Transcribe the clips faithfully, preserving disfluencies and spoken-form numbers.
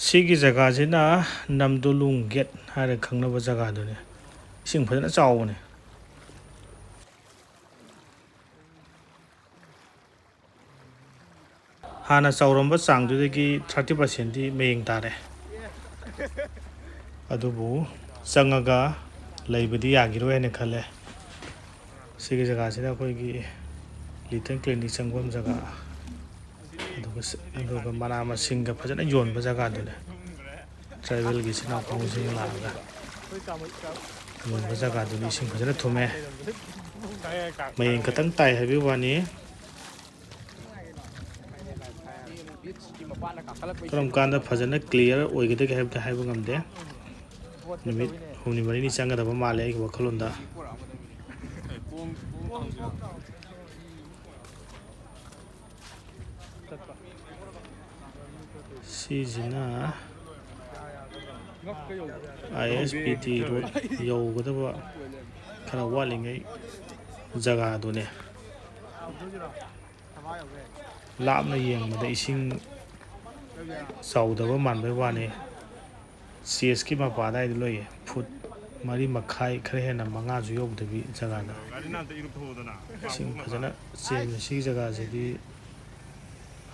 ꯁꯤꯒꯤ ꯖꯒꯥꯁꯤꯅ ꯅꯝꯗꯣꯂꯨꯡ ꯒꯦꯠ ꯍꯥꯏꯔ ꯈꯪꯅꯕ ꯖꯒꯥꯗꯨꯅꯤ꯫ ꯏꯁꯤꯡ ꯐꯖꯅ ꯆꯥꯎꯕꯅꯦ꯫ ꯍꯥꯟꯅ ꯆꯥꯎꯔꯝꯕ ꯆꯥꯡꯗꯨꯗꯒꯤ ꯊꯥꯔꯇꯤ ꯄꯥꯔꯁꯦꯟꯗꯤ ꯃꯌꯦꯡ ꯇꯥꯔꯦ꯫ ꯑꯗꯨꯕꯨ ꯆꯪꯉꯒ ꯂꯩꯕꯗꯤ ꯌꯥꯈꯤꯔꯣꯏ ꯍꯥꯏꯅ ꯈꯜꯂꯦ꯫ ꯁꯤꯒꯤ ꯖꯒꯥꯁꯤꯅ ꯑꯩꯈꯣꯏꯒꯤ ꯂꯤꯇꯜ ꯀ꯭ꯂꯤꯅꯤꯛ ꯆꯪꯐꯝ ꯖꯒꯥ, ꯑꯗꯨꯒ ꯁ-, ꯑꯗꯨꯒ ꯃꯅꯥ ꯃꯁꯤꯡꯒ ꯐꯖꯅ ꯌꯣꯟꯕ ꯖꯒꯥꯗꯨꯅꯦ꯫ ꯇ꯭ꯔꯥꯏꯕꯦꯜꯒꯤ ꯏꯆꯤꯟ ꯏꯅꯥꯎ ꯀꯥꯡꯕꯨꯁꯤꯡ ꯂꯥꯛꯑꯒ ꯌꯣꯟꯕ ꯖꯒꯥꯗꯨꯅꯤ꯫ ꯏꯁꯤꯡ ꯐꯖꯅ ꯊꯨꯝꯃꯦ꯫ ꯃꯌꯦꯡ ꯈꯛꯇꯪ ꯇꯥꯏ ꯍꯥꯏꯕꯒꯤ ꯋꯥꯅꯤ꯫ ꯀꯔꯝ ꯀꯥꯟꯗ ꯐꯖꯅ ꯀ꯭ꯂꯤꯌꯥꯔ ꯑꯣꯏꯒꯗꯒꯦ ꯍꯥꯏꯕꯗꯤ ꯍꯥꯏꯕ ꯉꯝꯗꯦ꯫ ꯅꯨꯃꯤꯠ ꯍꯨꯝꯅꯤ ꯃꯔꯤꯅꯤ ꯆꯪꯒꯗꯕ ꯃꯥꯜꯂꯦ ꯑꯩꯒꯤ ꯋꯥꯈꯜꯂꯣꯟꯗ꯫ ꯁꯤꯁꯤꯅ ꯑꯥꯏ ꯑꯦꯁ ꯕꯤ ꯇꯤ ꯔꯣꯗ ꯌꯧꯒꯗꯕ ꯈꯔ ꯋꯥꯠꯂꯤꯉꯩ ꯖꯒꯥꯗꯨꯅꯦ꯫ ꯂꯥꯞꯅ ꯌꯦꯡꯕꯗ ꯏꯁꯤꯡ ꯆꯥꯎꯗꯕ ꯃꯥꯟꯕꯩ ꯋꯥꯅꯤ꯫ ꯆꯦꯁꯀꯤ ꯃꯄꯥ ꯑꯗꯥꯏꯗ ꯂꯩꯌꯦ꯫ ꯐꯨꯠ ꯃꯔꯤ ꯃꯈꯥꯏ, ꯈꯔ ꯍꯦꯟꯅ ꯃꯉꯥꯁꯨ ꯌꯧꯗꯕꯤ ꯖꯒꯥꯗ ꯏꯁꯤꯡ ꯐꯖꯅ ꯆꯦꯟꯕ꯫ ꯁꯤꯒꯤ ꯖꯒꯥꯁꯤꯗꯤ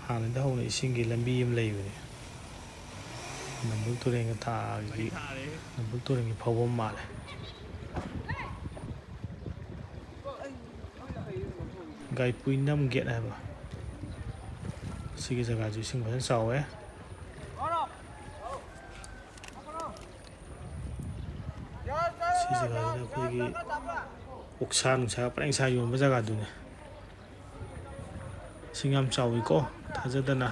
ꯍꯥꯟꯅꯗꯤ ꯍꯧꯅ ꯏꯁꯤꯡꯒꯤ ꯂꯝꯕꯤ ꯑꯃ ꯂꯩꯕꯅꯦ꯫ ꯅꯝꯕꯨꯜ ꯇꯨꯔꯦꯟꯒ ꯊꯥꯒꯤ, ꯅꯝꯕꯨꯜ ꯇꯨꯔꯦꯟꯒꯤ ꯐꯥꯎꯐꯝ ꯃꯥꯜꯂꯦ꯫ ꯒꯥꯏꯄꯨꯏꯅꯝ ꯒꯦꯠ ꯍꯥꯏꯕ꯫ ꯁꯤꯒꯤ ꯖꯒꯥꯁꯨ ꯏꯁꯤꯡ ꯐꯖꯅ ꯆꯥꯎꯋꯦ꯫ ꯁꯤ ꯖꯒꯥꯁꯤꯗ ꯑꯩꯈꯣꯏꯒꯤ ꯑꯣꯛꯁꯥ ꯅꯨꯡꯁꯥ ꯄꯔꯦꯡ ꯁꯥ ꯌꯣꯟꯕ ꯖꯒꯥꯗꯨꯅꯤ꯫ ꯏꯁꯤꯡ ꯌꯥꯝ ꯆꯥꯎꯋꯤꯀꯣ, ꯊꯥꯖꯗꯅ꯫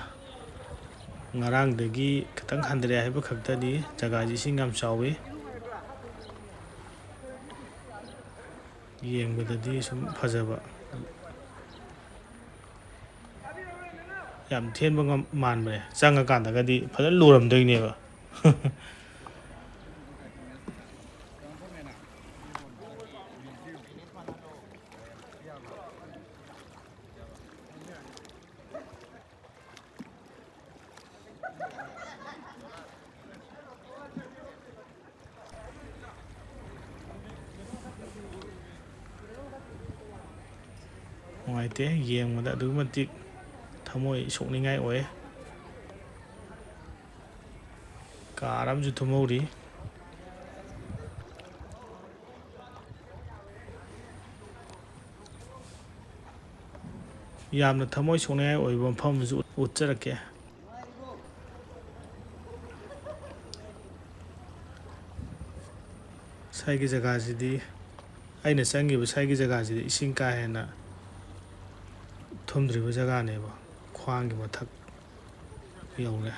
ꯉꯔꯥꯡꯗꯒꯤ ꯈꯤꯇꯪ ꯍꯟꯊꯔꯦ ꯍꯥꯏꯕ ꯈꯛꯇꯅꯤ, ꯖꯒꯥꯁꯤ ꯏꯁꯤꯡ ꯌꯥꯝ ꯆꯥꯎꯋꯤ꯫ ꯌꯦꯡꯕꯗꯗꯤ ꯁꯨꯝ ꯐꯖꯕ, ꯌꯥꯝ ꯊꯦꯟꯕ ꯉꯝ-, ꯃꯥꯟꯕꯅꯦ꯫ ꯆꯪꯉꯀꯥꯟꯗꯒꯗꯤ ꯐꯖꯅ ꯂꯨꯔꯝꯗꯣꯏꯅꯦꯕ꯫ ꯇꯦ, ꯌꯦꯡꯕꯗ ꯑꯗꯨꯛꯀꯤ ꯃꯇꯤꯛ ꯊꯃꯣꯏ ꯁꯣꯛꯅꯤꯡꯉꯥꯏ ꯑꯣꯏ꯫ ꯀꯥꯔ ꯑꯃꯁꯨ ꯊꯨꯝꯍꯧꯔꯤ꯫ ꯌꯥꯝꯅ ꯊꯃꯣꯏ ꯁꯣꯛꯅꯤꯡꯉꯥꯏ ꯑꯣꯏꯕ ꯃꯐꯝ ꯑꯃꯁꯨ ꯎꯠꯆꯔꯛꯀꯦ꯫ ꯁ꯭ꯋꯥꯏꯒꯤ ꯖꯒꯥꯁꯤꯗꯤ, ꯑꯩꯅ ꯆꯪꯉꯤꯕ ꯁ꯭ꯋꯥꯏꯒꯤ ꯖꯒꯥꯁꯤꯗꯤ ꯏꯁꯤꯡ ꯀꯥ ꯍꯦꯟꯅ ꯊꯨꯝꯗ꯭ꯔꯤꯕ ꯖꯒꯥꯅꯦꯕ, ꯈ꯭ꯋꯥꯡꯒꯤ ꯃꯊꯛ ꯌꯧꯔꯦ꯫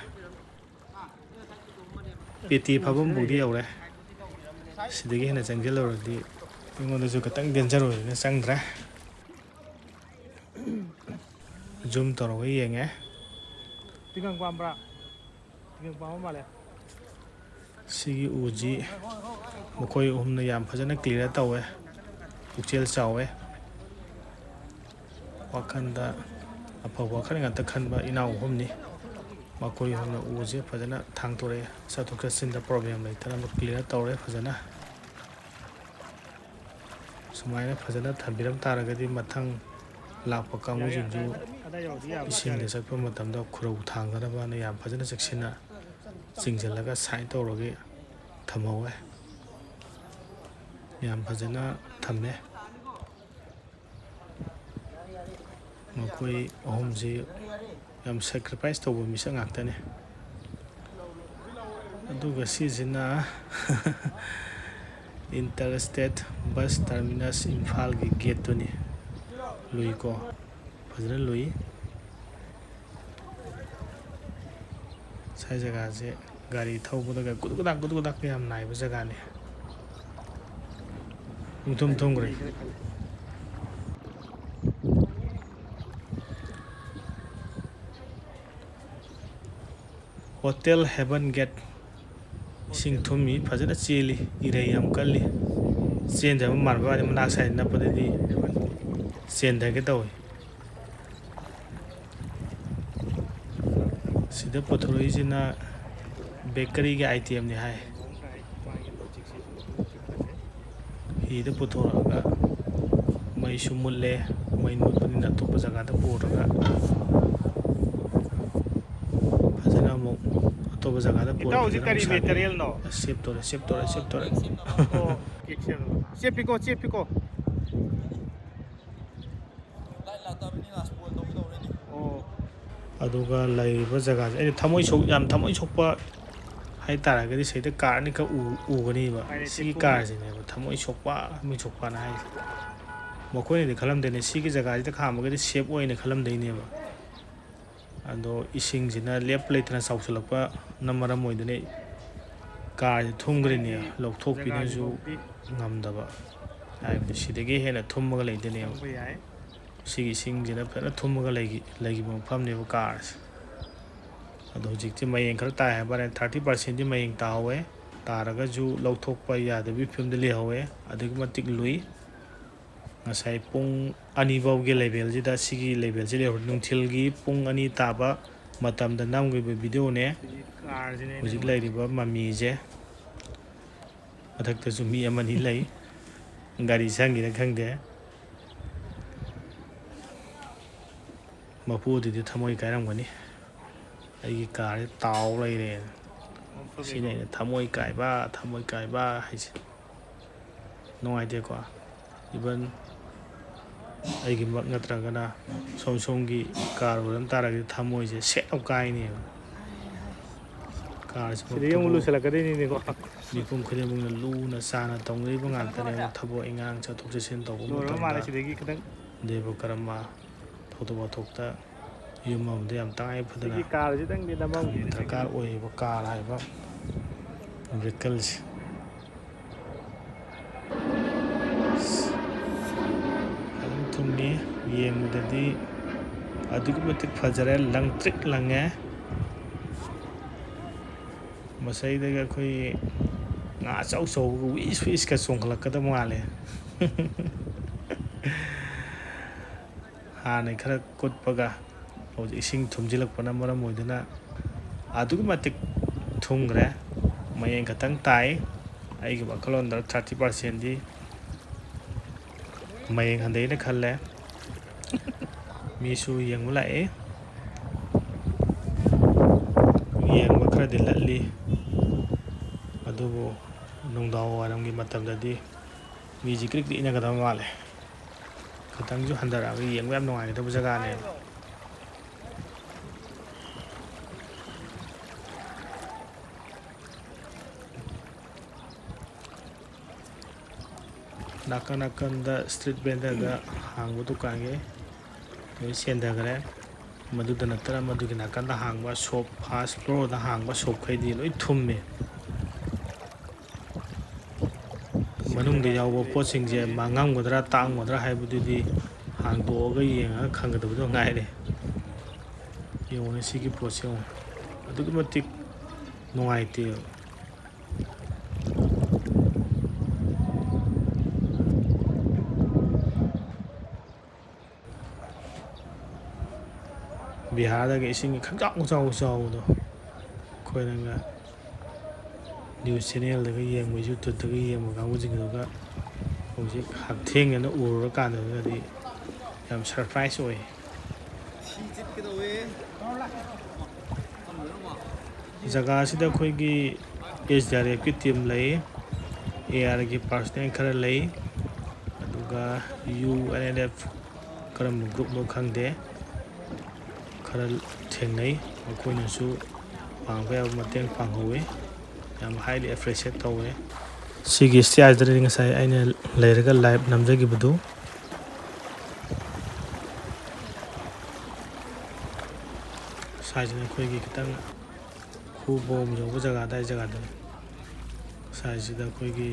ꯄꯦꯇꯤ ꯐꯥꯐꯝꯕꯨꯗꯤ ꯌꯧꯔꯦ꯫ ꯁꯤꯗꯒꯤ ꯍꯦꯟꯅ ꯆꯪꯁꯤꯜꯂꯨꯔꯗꯤ ꯑꯩꯉꯣꯟꯗꯁꯨ ꯈꯤꯇꯪ ꯗꯦꯟꯖꯔ ꯑꯣꯏꯕꯅ ꯆꯪꯗ꯭ꯔꯦ꯫ ꯖꯨꯝ ꯇꯧꯔꯒ ꯌꯦꯡꯉꯦ꯫ ꯇꯤꯡꯒꯪ ꯄꯥꯝꯕ꯭ꯔꯥ? ꯇꯤꯡꯒꯪ ꯄꯥꯝꯕ ꯃꯥꯜꯂꯦ꯫ ꯁꯤꯒꯤ ꯎꯁꯤ ꯃꯈꯣꯏ ꯑꯍꯨꯝꯅ ꯌꯥꯝ ꯐꯖꯅ ꯀ꯭ꯂꯤꯌꯥꯔ ꯇꯧꯋꯦ꯫ ꯄꯨꯛꯆꯦꯜ ꯆꯥꯎꯋꯦ꯫ ꯋꯥꯈꯜꯗ ꯑꯐꯕ ꯋꯥꯈꯜ ꯉꯥꯛꯇ ꯈꯟꯕ ꯏꯅꯥꯎ ꯑꯍꯨꯝꯅꯤ꯫ ꯃꯈꯣꯏ ꯑꯍꯨꯝꯅ ꯎꯁꯦ ꯐꯖꯅ ꯊꯥꯡꯇꯣꯔꯛꯑꯦ꯫ ꯆꯠꯊꯣꯛ ꯆꯠꯁꯤꯟꯗ ꯄ꯭ꯔꯣꯕ꯭ꯂꯦꯝ ꯂꯩꯇꯅꯕ ꯀ꯭ꯂꯤꯌꯥꯔ ꯇꯧꯔꯦ ꯐꯖꯅ꯫ ꯁꯨꯃꯥꯏꯅ ꯐꯖꯅ ꯊꯝꯕꯤꯔꯝ ꯇꯥꯔꯒꯗꯤ ꯃꯊꯪ ꯂꯥꯛꯄ ꯀꯥꯡꯕꯨꯁꯤꯡꯁꯨ ꯏꯁꯤꯡꯗ ꯆꯠꯄ ꯃꯇꯝꯗ ꯈꯨꯔꯧ ꯊꯥꯡꯗꯅꯕꯅ ꯌꯥꯝ ꯐꯖꯅ ꯆꯦꯛꯁꯤꯟꯅ ꯆꯤꯡꯁꯤꯜꯂꯒ ꯁꯥꯏꯟ ꯇꯧꯔꯒ ꯊꯝꯍꯧꯋꯦ꯫ ꯌꯥꯝ ꯐꯖꯅ ꯊꯝꯃꯦ꯫ ꯃꯈꯣꯏ ꯑꯍꯨꯝꯁꯤ ꯌꯥꯝ ꯁꯦꯀ꯭ꯔꯤꯐꯥꯏꯁ ꯇꯧꯕ ꯃꯤꯁꯛ ꯉꯥꯛꯇꯅꯤ꯫ ꯑꯗꯨꯒ ꯁꯤꯁꯤꯅ ꯏꯟꯇꯔ ꯁ꯭ꯇꯦꯠ ꯕꯁ ꯇꯔꯃꯤꯅꯁ ꯏꯝꯐꯥꯜꯒꯤ ꯒꯦꯠꯇꯨꯅꯤ꯫ ꯂꯨꯏꯀꯣ, ꯐꯖꯅ ꯂꯨꯏ꯫ ꯁ꯭ꯋꯥꯏ ꯖꯒꯥꯁꯦ ꯒꯥꯔꯤ ꯊꯧꯕꯗꯒ ꯒꯨꯗꯨꯛ ꯒꯨꯗꯥꯛ ꯒꯨꯗꯨꯛ ꯒꯨꯗꯥꯛꯀ ꯌꯥꯝ ꯅꯥꯏꯕ ꯖꯒꯥꯅꯤ꯫ ꯄꯨꯡꯊꯨꯝ ꯊꯨꯝꯈ꯭ꯔꯦ꯫ Hotel heaven gate. ꯏꯁꯤꯡ ꯊꯨꯝꯃꯤ, ꯐꯖꯅ ꯆꯦꯜꯂꯤ, ꯏꯔꯩ ꯌꯥꯝ ꯀꯜꯂꯤ꯫ ꯆꯦꯟꯗꯕ ꯃꯥꯟꯕ ꯋꯥꯅꯤ, ꯃꯅꯥꯛ ꯁ꯭ꯋꯥꯏꯗ ꯅꯞꯄꯗꯗꯤ ꯆꯦꯟꯊꯒꯦ ꯇꯧꯏ꯫ ꯁꯤꯗ ꯄꯨꯊꯣꯔꯛꯏꯁꯤꯅ ꯕꯦꯀꯔꯤꯒꯤ ꯑꯥꯏꯇꯦꯝꯅꯤ ꯍꯥꯏ꯫ ꯍꯤꯗ ꯄꯨꯊꯣꯔꯛꯑꯒ ꯃꯩꯁꯨ ꯃꯨꯠꯂꯦ, ꯃꯩ ꯃꯨꯠꯄꯅꯤꯅ ꯑꯇꯣꯞꯄ ꯖꯒꯥꯗ ꯄꯨꯔꯒ ꯐꯖꯅ ꯑꯃꯨꯛ ꯑꯇꯣꯞꯄ ꯖꯒꯥꯗ ꯄꯨꯔꯒ ꯏꯇꯥꯎꯁꯤ ꯐꯖꯅ ꯀꯔꯤ ꯑꯃꯨꯛ ꯁꯥꯒꯦ꯫ Materialꯅꯣ? ꯑꯁ, ꯁꯦꯞ ꯇꯧꯔꯦ, ꯁꯦꯞ ꯇꯧꯔꯦ, ꯁꯦꯞ ꯇꯧꯔꯦ꯫ ꯑꯣ, ꯀꯦꯛꯁꯦꯜ꯫ ꯆꯦꯞꯄꯤꯀꯣ, ꯆꯦꯞꯄꯤꯀꯣ꯫ ꯑꯣ꯫ ꯑꯗꯨꯒ ꯂꯩꯔꯤꯕ ꯖꯒꯥꯁꯦ ꯑꯩꯅ ꯊꯃꯣꯏ ꯁꯣꯛ-, ꯌꯥꯝ ꯊꯃꯣꯏ ꯁꯣꯛꯄ ꯍꯥꯏ ꯇꯥꯔꯒꯗꯤ ꯁꯤꯗ car ꯑꯅꯤꯈꯛ ꯎ-, ꯎꯒꯅꯤꯕ꯫ ꯍꯥꯏꯗꯤ ꯁꯤꯒꯤ ꯆꯤꯛꯄ carꯁꯤꯅꯦꯕ ꯊꯃꯣꯏ ꯁꯣꯛꯄ, ꯊꯃꯣꯏ ꯁꯣꯛꯄꯅ ꯍꯥꯏꯁꯦ꯫ ꯃꯈꯣꯏꯅꯗꯤ ꯈꯜꯂꯝꯗꯣꯏꯅꯦ ꯁꯤꯒꯤ ꯖꯒꯥꯁꯤꯗ ꯈꯥꯝꯃꯒꯗꯤ safe ꯑꯣꯏꯅ ꯈꯜꯂꯝꯗꯣꯏꯅꯦꯕ꯫ ꯑꯗꯣ ꯏꯁꯤꯡꯁꯤꯅ ꯂꯦꯞꯄ ꯂꯩꯇꯅ ꯆꯥꯎꯁꯤꯜꯂꯛꯄꯅ ꯃꯔꯝ ꯑꯣꯏꯗꯨꯅ carꯁꯦ ꯊꯨꯝꯈ꯭ꯔꯤꯅꯦ꯫ ꯃꯣꯏꯒꯤ ꯂꯧꯊꯣꯛꯄꯤꯅꯁꯨ ꯖꯒꯥꯁꯤꯐꯥꯎꯗꯤ ꯉꯝꯗꯕ, ꯍꯥꯏꯕꯗꯤ ꯁꯤꯗꯒꯤ ꯍꯦꯟꯅ ꯊꯨꯝꯃꯒ ꯂꯩꯗꯣꯏꯅꯦꯕ꯫ ꯆꯪꯕ ꯌꯥꯏ꯫ ꯁꯤꯒꯤ ꯏꯁꯤꯡꯁꯤꯅ ꯐꯖꯅ ꯊꯨꯝꯃꯒ ꯂꯩꯈꯤ-, ꯂꯩꯈꯤꯕ ꯃꯐꯝꯅꯦꯕ carꯁꯦ꯫ ꯑꯗꯣ ꯍꯧꯖꯤꯛꯇꯤ ꯃꯌꯦꯡ ꯈꯔ ꯇꯥꯏ ꯍꯥꯏꯕ ꯋꯥꯅꯤ, thirty percentꯗꯤ ꯃꯌꯦꯡ ꯇꯥꯍꯧꯋꯦ꯫ ꯇꯥꯔꯒꯁꯨ ꯂꯧꯊꯣꯛꯄ ꯌꯥꯗꯕꯒꯤ ꯐꯤꯕꯝꯗ ꯂꯩꯍꯧꯋꯦ꯫ ꯑꯗꯨꯛꯀꯤ ꯃꯇꯤꯛ ꯂꯨꯏ꯫ ꯉꯁꯥꯏ ꯄꯨꯡ ꯑꯅꯤ ꯐꯥꯎꯒꯤ levelꯁꯤꯗ, ꯁꯤꯒꯤ levelꯁꯤ ꯂꯩꯍꯧꯔꯦ꯫ ꯅꯨꯡꯊꯤꯜꯒꯤ ꯄꯨꯡ ꯑꯅꯤ ꯇꯥꯕ ꯃꯇꯝꯗ ꯅꯝꯈꯤꯕ videoꯅꯦ꯫ ꯁꯤꯒꯤ carꯁꯤꯅꯦ ꯑꯩꯅ ꯍꯧꯖꯤꯛ ꯅꯨꯡꯉꯥꯏ- ꯂꯩꯔꯤꯕ ꯃꯃꯤꯁꯦ꯫ ꯃꯊꯛꯇꯁꯨ ꯃꯤ ꯑꯃꯅꯤ ꯂꯩ꯫ ꯒꯥꯔꯤ ꯆꯪꯒꯤꯔ ꯈꯪꯗꯦ꯫ ꯃꯄꯨꯗꯨꯗꯤ ꯊꯃꯣꯏ ꯀꯥꯏꯔꯝꯒꯅꯤ꯫ "ꯑꯩꯒꯤ carꯁꯦ ꯇꯥꯎ ꯂꯩꯔꯦ"꯫ ꯁꯤꯅꯤ ꯑꯩꯅ ꯊꯃꯣꯏ ꯀꯥꯏꯕ, ꯊꯃꯣꯏ ꯀꯥꯏꯕ ꯍꯥꯏꯁꯦ꯫ ꯅꯨꯡꯉꯥꯏꯇꯦꯀꯣ꯫ Even ꯑꯩꯒꯤꯃꯛ ꯅꯠꯇ꯭ꯔꯒꯅ ꯁꯣꯝ ꯁꯣꯝꯒꯤ car ꯑꯣꯏꯔꯝ ꯇꯥꯔꯒꯗꯤ ꯊꯃꯣꯏꯁꯦ ꯁꯦꯠ ꯑꯃ ꯀꯥꯏꯅꯦꯕ꯫ Carꯁꯦ ꯁꯤꯗꯒꯤ ꯑꯃꯨꯛ ꯂꯨꯁꯜꯂꯛꯀꯗꯣꯏꯅꯤꯅꯦꯀꯣ꯫ ꯃꯤꯄꯨꯝ ꯈꯨꯗꯤꯡꯃꯛꯅ ꯂꯨꯅ ꯆꯥꯟꯅ ꯇꯧꯅꯔꯤꯕ ꯉꯥꯛꯇꯅꯦꯕ꯫ ꯊꯕꯛ ꯏꯪꯈꯥꯡ ꯆꯠꯊꯣꯛ ꯆꯠꯁꯤꯟ ꯇꯧꯕ ꯂꯣꯏꯔꯕ ꯃꯥꯜꯂꯦ ꯃꯇꯝꯗ ꯁꯤꯗꯒꯤ ꯈꯤꯇꯪ꯫ ꯗꯦꯕ ꯀꯔꯃ ꯊꯧꯗꯣꯛ ꯋꯥꯊꯣꯛꯇ ꯌꯨꯝ ꯑꯃꯗ ꯌꯥꯝ ꯇꯉꯥꯏ ꯐꯗꯅ ꯁꯤꯒꯤ carꯁꯤ ꯈꯤꯇꯪꯗꯤ ꯅꯝꯃꯝꯒꯦꯅꯦ ꯁꯤꯒꯤ꯫ ꯗꯔꯀꯥꯔ ꯑꯣꯏꯔꯤꯕ car ꯍꯥꯏꯕ vehicleꯁꯦ꯫ ꯑꯗꯨꯝ ꯊꯨꯝꯃꯤ꯫ ꯌꯦꯡꯕꯗꯗꯤ ꯑꯗꯨꯛꯀꯤ ꯃꯇꯤꯛ ꯐꯖꯔꯦ, ꯂꯪꯇ꯭ꯔꯤꯛ ꯂꯪꯉꯦ꯫ ꯃꯁꯤꯗꯒꯤ ꯑꯩꯈꯣꯏ ꯉꯥ ꯑꯆꯧ ꯑꯆꯧꯕꯒ ꯋꯤꯁ ꯋꯤꯁꯀ ꯆꯣꯡꯈꯠꯂꯛꯀꯗꯕ ꯃꯥꯜꯂꯦ꯫ ꯍꯥꯟꯅ ꯈꯔ ꯀꯨꯠꯄꯒ ꯍꯧꯖꯤꯛ ꯏꯁꯤꯡ ꯊꯨꯝꯖꯤꯜꯂꯛꯄꯅ ꯃꯔꯝ ꯑꯣꯏꯗꯨꯅ ꯑꯗꯨꯛꯀꯤ ꯃꯇꯤꯛ ꯊꯨꯝꯈ꯭ꯔꯦ꯫ ꯃꯌꯦꯡ ꯈꯛꯇꯪ ꯇꯥꯏ꯫ ꯑꯩꯒꯤ ꯋꯥꯈꯜꯂꯣꯟꯗ thirty percentꯗꯤ ꯃꯌꯦꯡ ꯍꯟꯊꯩꯅ ꯈꯜꯂꯦ꯫ ꯃꯤꯁꯨ ꯌꯦꯡꯕ ꯂꯥꯛꯑꯦ꯫ ꯌꯦꯡꯕ ꯈꯔꯗꯤ ꯂꯠꯂꯤ, ꯑꯗꯨꯕꯨ ꯅꯨꯡꯗꯥꯡ ꯋꯥꯏꯔꯝꯒꯤ ꯃꯇꯝꯗꯗꯤ ꯃꯤꯁꯤ ꯀ꯭ꯔꯤꯛ ꯀ꯭ꯔꯤꯛ ꯏꯟꯅꯒꯗꯕ ꯃꯥꯜꯂꯦ꯫ ꯈꯤꯇꯪꯁꯨ ꯍꯟꯊꯔꯛꯑꯒ ꯌꯦꯡꯕ ꯌꯥꯝ ꯅꯨꯡꯉꯥꯏꯒꯗꯕ ꯖꯒꯥꯅꯦꯕ꯫ ꯅꯥꯀꯟ ꯅꯥꯀꯟꯗ street vendorꯗ ꯍꯥꯡꯕ ꯗꯨꯀꯥꯟꯒꯤ ꯂꯣꯏ ꯁꯦꯟꯊꯈ꯭ꯔꯦ꯫ ꯃꯗꯨꯗ ꯅꯠꯇꯅ ꯃꯗꯨꯒꯤ ꯅꯥꯀꯟꯗ ꯍꯥꯡꯕ shop, first floorꯗ ꯍꯥꯡꯕ shopꯈꯩꯗꯤ ꯂꯣꯏ ꯊꯨꯝꯃꯦ꯫ ꯃꯅꯨꯡꯗ ꯌꯥꯎꯕ ꯄꯣꯠꯁꯤꯡꯁꯦ ꯃꯥꯡꯉꯝꯒꯗ꯭ꯔꯥ ꯇꯥꯡꯉꯝꯒꯗ꯭ꯔꯥ ꯍꯥꯏꯕꯗꯨꯗꯤ ꯍꯥꯡꯗꯣꯛꯑꯒ ꯌꯦꯡꯉꯒ ꯈꯪꯒꯗꯕꯗꯣ ꯉꯥꯏꯔꯦ꯫ ꯌꯦꯡꯉꯨꯅꯦ, ꯁꯤꯒꯤ ꯄꯣꯠꯁꯦ ꯌꯦꯡꯉꯨ, ꯑꯗꯨꯛꯀꯤ ꯃꯇꯤꯛ ꯅꯨꯡꯉꯥꯏꯇꯦꯕ꯫ ꯕꯤꯍꯥꯔꯗꯒ ꯏꯁꯤꯡꯒꯤ ꯈꯪꯆꯥꯎ ꯆꯥꯎ ꯆꯥꯎꯕꯗꯣ, ꯑꯩꯈꯣꯏꯅꯒ news channelꯗꯒ ꯌꯦꯡꯕ, YouTubeꯇꯒ ꯌꯦꯡꯕ ꯀꯥꯡꯕꯨꯁꯤꯡꯗꯨꯒ ꯍꯧꯖꯤꯛ ꯍꯛꯊꯦꯡꯅꯅ ꯎꯔꯨꯔꯀꯥꯟꯗꯒꯗꯤ ꯌꯥꯝ surprise ꯑꯣꯏ꯫ ꯖꯒꯥ ꯑꯁꯤꯗ ꯑꯩꯈꯣꯏꯒꯤ S D R Fꯀꯤ team ꯂꯩ, A Rꯒꯤ personnel ꯈꯔ ꯂꯩ, ꯑꯗꯨꯒ U N L F ꯀꯔꯝꯕ groupꯅꯣ ꯈꯪꯗꯦ, ꯈꯔ ꯊꯦꯡꯅꯩ, ꯃꯈꯣꯏꯅꯁꯨ ꯄꯥꯡꯕ ꯌꯥꯕ ꯃꯇꯦꯡ ꯄꯥꯡꯍꯧꯋꯤ꯫ ꯌꯥꯝ highly appreciate ꯇꯧꯋꯦ꯫ ꯁꯤꯒꯤ stageꯗꯅꯤ ꯉꯁꯥꯏ ꯑꯩꯅ ꯂꯩꯔꯒ live ꯅꯝꯖꯈꯤꯕꯗꯨ꯫ ꯁ꯭ꯋꯥꯏꯁꯤꯅ ꯑꯩꯈꯣꯏꯒꯤ ꯈꯤꯇꯪ ꯈꯨꯕꯣꯝ ꯌꯧꯕ ꯖꯒꯥ, ꯑꯗꯥꯏ ꯖꯒꯥꯗꯅꯤ꯫ ꯁ꯭ꯋꯥꯏꯁꯤꯗ ꯑꯩꯈꯣꯏꯒꯤ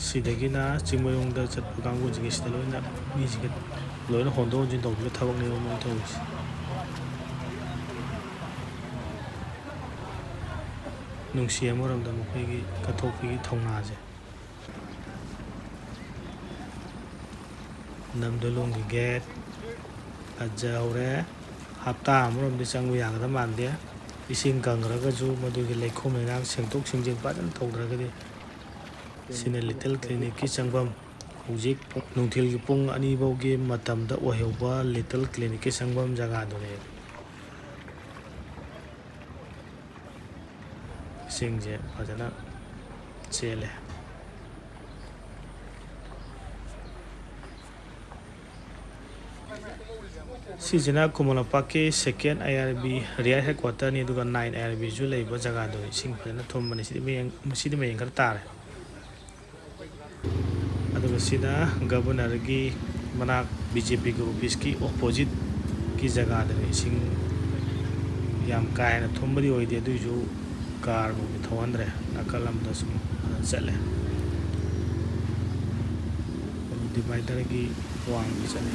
ꯁꯤꯗꯒꯤꯅ ꯆꯤꯡꯃꯩꯔꯣꯡꯗ ꯆꯠꯄ ꯀꯥꯡꯕꯨꯁꯤꯡꯒꯤ ꯁꯤꯗ ꯂꯣꯏꯅ ꯃꯤꯁꯤꯡꯒ ꯂꯣꯏꯅ ꯍꯣꯟꯗꯣꯛ ꯍꯣꯟꯖꯤꯟ ꯇꯧꯕꯒꯤ ꯊꯕꯛꯅꯦꯕ ꯃꯣꯏ ꯇꯧꯔꯤꯁꯦ꯫ ꯅꯨꯡꯁꯤ ꯑꯃꯔꯣꯝꯗ ꯃꯈꯣꯏꯒꯤ ꯀꯠꯊꯣꯛꯄꯒꯤ ꯊꯧꯅꯥꯁꯦ꯫ ꯅꯝꯗꯣꯂꯣꯡꯒꯤ gate ꯐꯖꯍꯧꯔꯦ꯫ ꯍꯞꯇꯥ ꯑꯃꯔꯣꯝꯗꯤ ꯆꯪꯕ ꯌꯥꯒꯗꯕ ꯃꯥꯟꯗꯦ꯫ ꯏꯁꯤꯡ ꯀꯪꯈ꯭ꯔꯒꯁꯨ ꯃꯗꯨꯒꯤ ꯂꯩꯈꯣꯝ ꯂꯩꯅꯥꯡ ꯁꯦꯡꯗꯣꯛ ꯁꯦꯡꯖꯤꯟ ꯐꯖꯅ ꯇꯧꯗ꯭ꯔꯒꯗꯤ꯫ ꯁꯤꯅ Little Clinicꯀꯤ ꯆꯪꯐꯝ꯫ ꯍꯧꯖꯤꯛ ꯅꯨꯡꯊꯤꯜꯒꯤ ꯄꯨꯡ ꯑꯅꯤ ꯐꯥꯎꯒꯤ ꯃꯇꯝꯗ ꯑꯣꯏꯍꯧꯕ ꯂꯤꯇꯜ ꯀ꯭ꯂꯤꯅꯤꯛꯀꯤ ꯁꯪꯐꯝ ꯖꯒꯥꯗꯨꯅꯦ꯫ ꯏꯁꯤꯡꯁꯦ ꯐꯖꯅ ꯆꯦꯜꯂꯦ꯫ ꯁꯤꯁꯤꯅ ꯈꯨꯃꯟ ꯂꯝꯄꯥꯛꯀꯤ second I R B rear headquarterꯅꯤ, ꯑꯗꯨꯒ nine I R Bꯁꯨ ꯂꯩꯕ ꯖꯒꯥꯗꯣ ꯏꯁꯤꯡ ꯐꯖꯅ ꯊꯨꯝꯕꯅꯤ꯫ ꯁꯤꯗꯤ ꯃꯌꯦꯡ, ꯁꯤꯗꯤ ꯃꯌꯦꯡ ꯈꯔ ꯇꯥꯔꯦ꯫ ꯑꯗꯨꯒ ꯁꯤꯅ governorꯒꯤ ꯃꯅꯥꯛ, BJPꯒꯤ officeꯀꯤ oppositeꯀꯤ ꯖꯒꯥꯗꯅꯤ꯫ ꯏꯁꯤꯡ ꯌꯥꯝ ꯀꯥ ꯍꯦꯟꯅ ꯊꯨꯝꯕꯗꯤ ꯑꯣꯏꯗꯦ, ꯑꯗꯨꯏꯁꯨ car ꯒꯨꯝꯕ ꯊꯧꯍꯟꯗ꯭ꯔꯦ, ꯅꯥꯀꯜ ꯑꯃꯗ ꯁꯨꯝ ꯐꯖꯅ ꯆꯠꯂꯦ꯫ Dividerꯒꯤ ꯋꯥꯡꯃꯗ ꯆꯠꯂꯦ꯫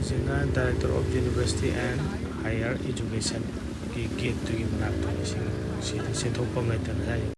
ꯁꯤꯁꯤꯅ Director of University and Higher Educationꯒꯤ gateꯇꯨꯒꯤ ꯃꯅꯥꯛꯇ ꯏꯁꯤꯡ ꯁꯤꯗ ꯆꯦꯟꯊꯣꯛꯐꯝ ꯂꯩꯇꯅ ꯉꯁꯥꯏ